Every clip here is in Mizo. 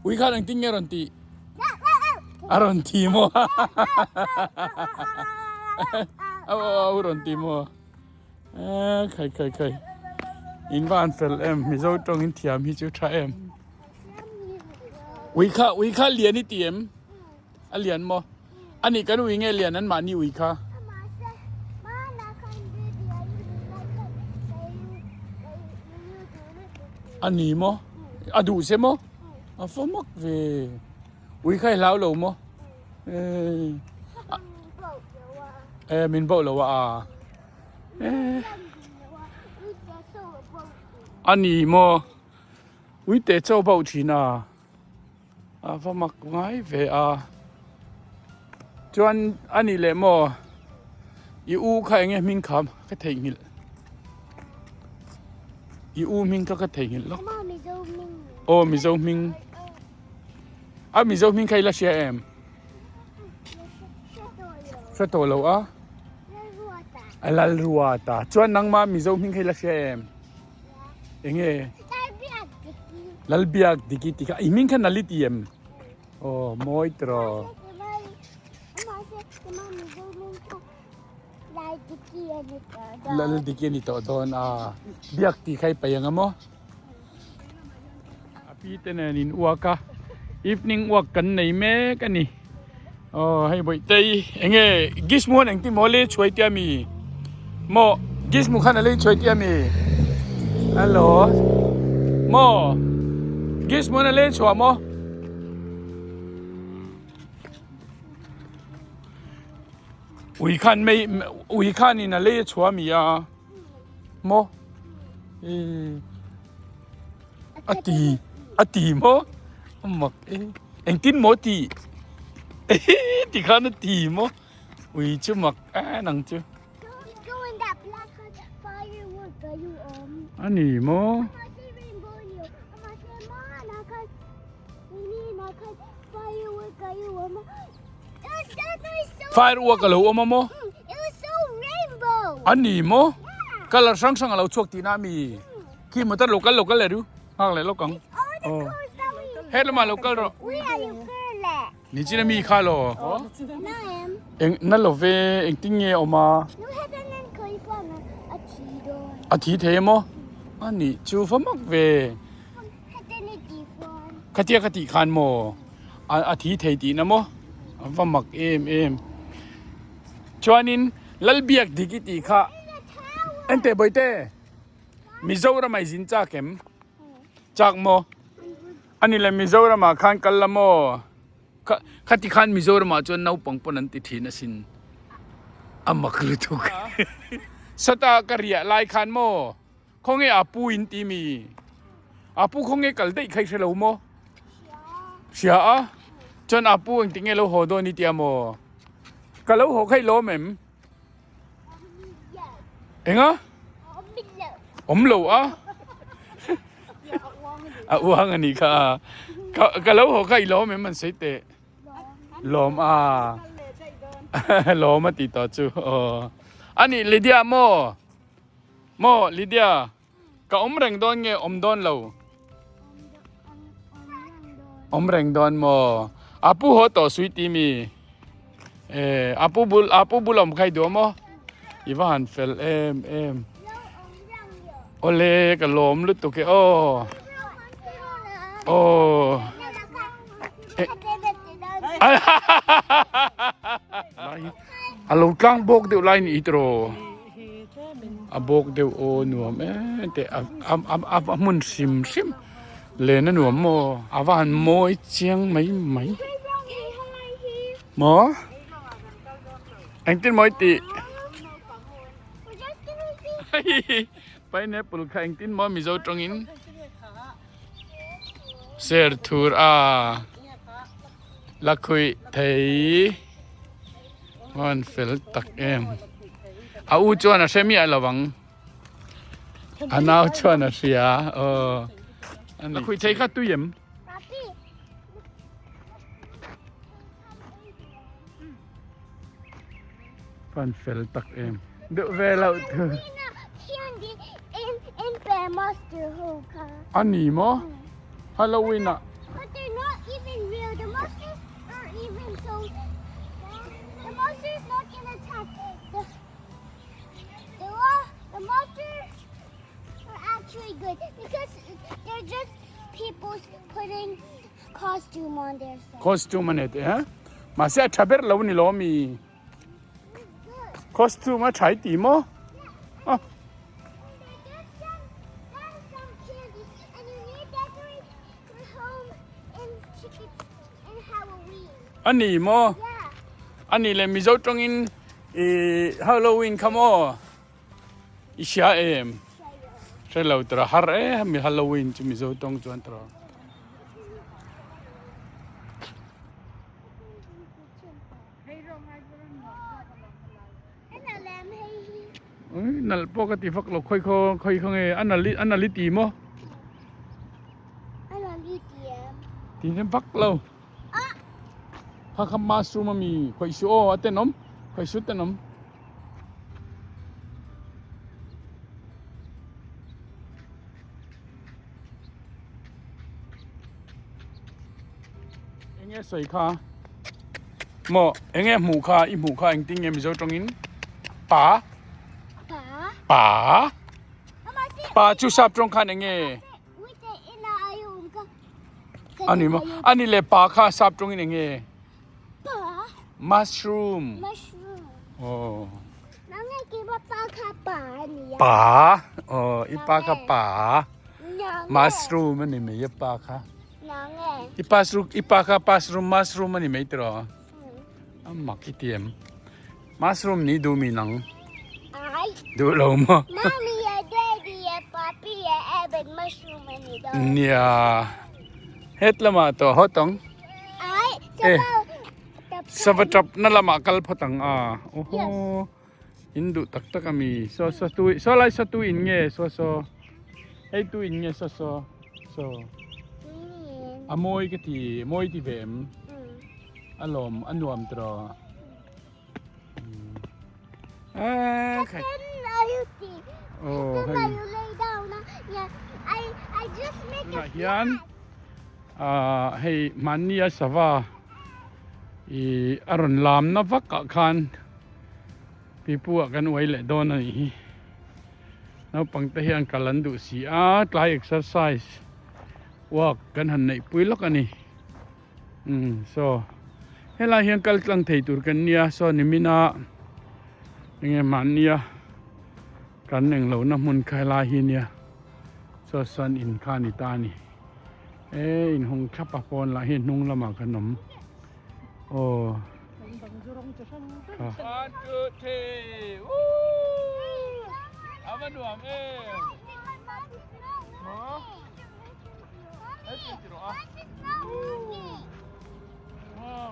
Ui khan engtin nge rawn tih? A rawn ti maw? Au au au rawn ti maw? Eh khai khai khai. In van fel em Mizo tawng in thiam hi chu tha em. Ui kha ui kha lian i ti em? A lian maw? Ani kan ui nge lian an mahni ui kha? A ni maw? A duh che maw? A fa mak ve. Ui kha i hlau lo maw? E min bauh lo a a. A ni maw? Ui te chaw bauh thin a. A va mak ngai ve a. Chuan a nih leh maw i u kha enge hming kha ka theihnghilh. I u hming kha ka theihnghilh lawk. Aw Mizo hming. A Mizo hming kha i la hria em? Hre tawh lo a. A Lalruata. Chuan nangmah Mizo hming kha i la hria em? Enge? Lalbiak Diki tih kha i hming kha Nali ti em? Aw mawi tiraw. Lal Diki a ni tawh dawn a. Biak tih kha i paih ang a maw? A pi te nen in uak a evening walk kan nei mek a ni. Aw hei Bawihtei enge Gizmo an engtin maw a lei chhuai tia mi? Maw Gizmo khan a lei chhuai tia mi? Hello maw Gizmo an a lei chhuah maw? Ui khan mei ui khanin a lei a chhuah mi a maw? A ti a ti maw a mak e engtin maw ti ti khan a ti maw ui chu mak en ang chu a ni maw firework a lo awm a maw a ni maw colour hrang hrang a lo chhuak tihna a mi. Khi motor lo kal lo kal leh ru nghak leh lawk ang aw he lamah lo kal rawh ni chin ami kha lo eng na lo ve engtin nge awm a a thi thei emaw a nih chu va mak ve khatia ka tih khan maw a thi thei tihna maw a va mak em em chuanin Lalbiak dik i tih kha enteh bawihte. Mizoram ah i zin chak em? Chak maw? Ani le Mizoram ah khan kal la maw? Khati khan Mizoram ah chuan naupang pawn an ti thin asin. A mak lutuk. Sawta ka riah lai khan maw? Khawnge Apu in ti mi? Apu khawnge kal daih kha i hre lo maw? Hria a. Chuan Apu engtik nge lo haw dawn i tia maw? Ka lo haw kha i lawm em? Enga? Awm lo a. A uang a nih kha. Ka ka lo haw kha i lawm em an sawi teh. Lawm a. Lawm a ti tawh chu. Aw. A nih Lydia maw? Maw Lydia? Ka awm reng dawn nge awm dawn lo? Awm reng dawn maw? A pu haw tawh sui ti mi? Eh, a pu bul a pu bul awm kha i duh maw? I va han fel em em. Awle ka lawm lutuk e aw. Aw. A lo tlang bawk deuh lai ni tiraw? A bawk deuh aw nuam em teh a a a hmun hrim hrim len a nuam maw a va han mawi chiang mai mai maw engtin maw i tih pineapple kha engtin maw mizo tawngin ser thur a lakhuih thei. An fel tak em. A u chuan a hre miah lo ang. A nau chuan a hria. Aw. A khuih thei kha tui em? An fel tak em. Deuh ve loh thu. A ni maw? Halloween ah. So the monster is not gonna attack. The the, the monsters are actually good because they're just people putting costume on their stuff. Costume a ni teh a mahse a tha ber lo a ni lo ami costume a tha i ti maw a. A ni maw? A ni le Mizo tawngin i Halloween kha maw? I hria em? Hre lo tura har e mi Halloween chu Mizo tawng chuan tura. Nalh pawh ka ti vak lo khawi khaw khawi khaw nge a nalh a nalh i ti maw? Ti hnem vak lo. Kha kha mushroom ami khawih suh aw a tenawm khawih suh tenawm. Enge sawi kha maw enge hmuh kha i hmuh kha engtin nge Mizo tawngin pa pa pa chu sap tawng khan enge ani maw ani le pa kha sap tawngin enge mushroom aw pa aw i pa kha pa mushroom ani mai i pa kha i pa i pa kha mushroom mushroom ani mai tiraw a mak i ti em mushroom ni duh mi nang duh lo maw nia het lamah tawh hawt ang e sava tap na lamah kal phawt ang a awhaw in duh tak tak ami saw saw tu saw lai saw tu in nge saw saw hei tu in nge saw saw saw a mawi ka ti mawi ti ve em a lawm a nuam tiraw Tunah hian ah hei mahnia sava ih a rawn lamna vak ah khan pipu ah kan uai leh dawn a nih hi naupang te hian kal an duh si a tlai exercise walk kan han neih pui lawk a ni. Umm saw helai hian kal tlang thei tur kan nia saw nimin a enge mahnia kan englo na hmun kha helai hi nia saw sawn in kha a ni ta a ni e inhawng thlap a pawn lah hi hnung lamah kan awm aw one two three woo a va nuam em maw.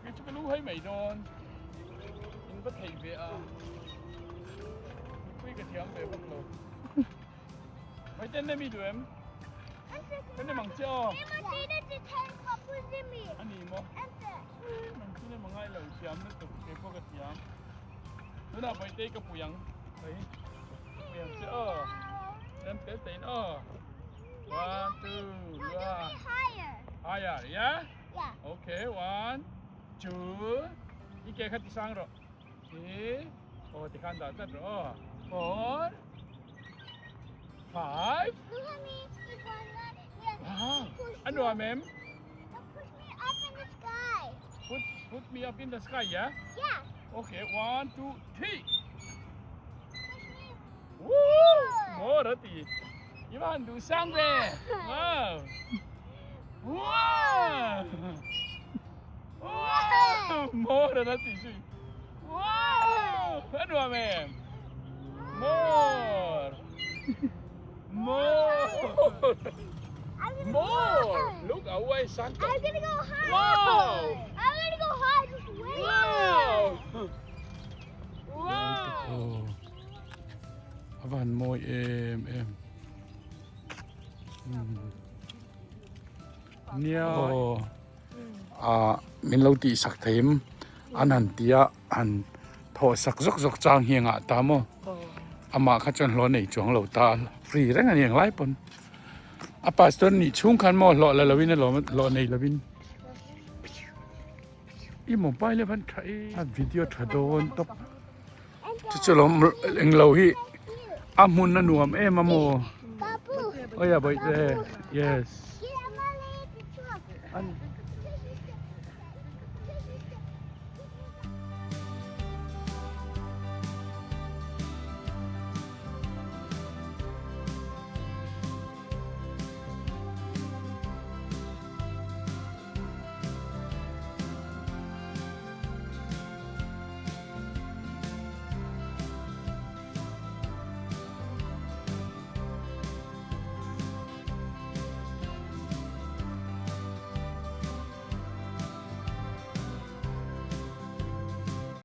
Kei chu ka lu hai mai dawn in va thei ve a mipui ka thiam ve bawk lo mai ten ne mi duh em kan nem ang che aw a ni maw nang chu nem angai lo thiam lutuk kei pawh ka thiam tunah Bawihtei ka pui ang hei ka pui ang che aw rem tel tein aw One, two, one. Higher. Higher, yeah? Yeah. Okay, one, two. Ike kha tisang ro. Three. Oh, tikhan da tlat ro. Four. Five. Look at me. It's one, yeah. Wow. Push Ano me, amem? push me up in the sky. Put put me up in the sky, yeah? Yeah. Okay, one, two, three. Push me. Woo! Maw ra ti. I va han duh sang ve. Wow. Wow. Wow. Maw ra ra ti zui. Wow. A nuam em. More. More. More. Look away sang I'm gonna go high. Wow. I'm gonna go high. Just wait. Wow. Wow. A van mawi em em nia ah min lo tih sak thei em an han tia han thawh sak zawk zawk chang hi engah ta maw amah kha chuan hlawh nei chuang lo ta free reng a ni ang lai pawn a pastor nih chhung khan maw hlawh la lovin a lawm hlawh nei lovin. I mobile a van tha e a video tha dawn tawp chu chu lawm englo hi a hmun a nuam em a maw awia bawihte yes.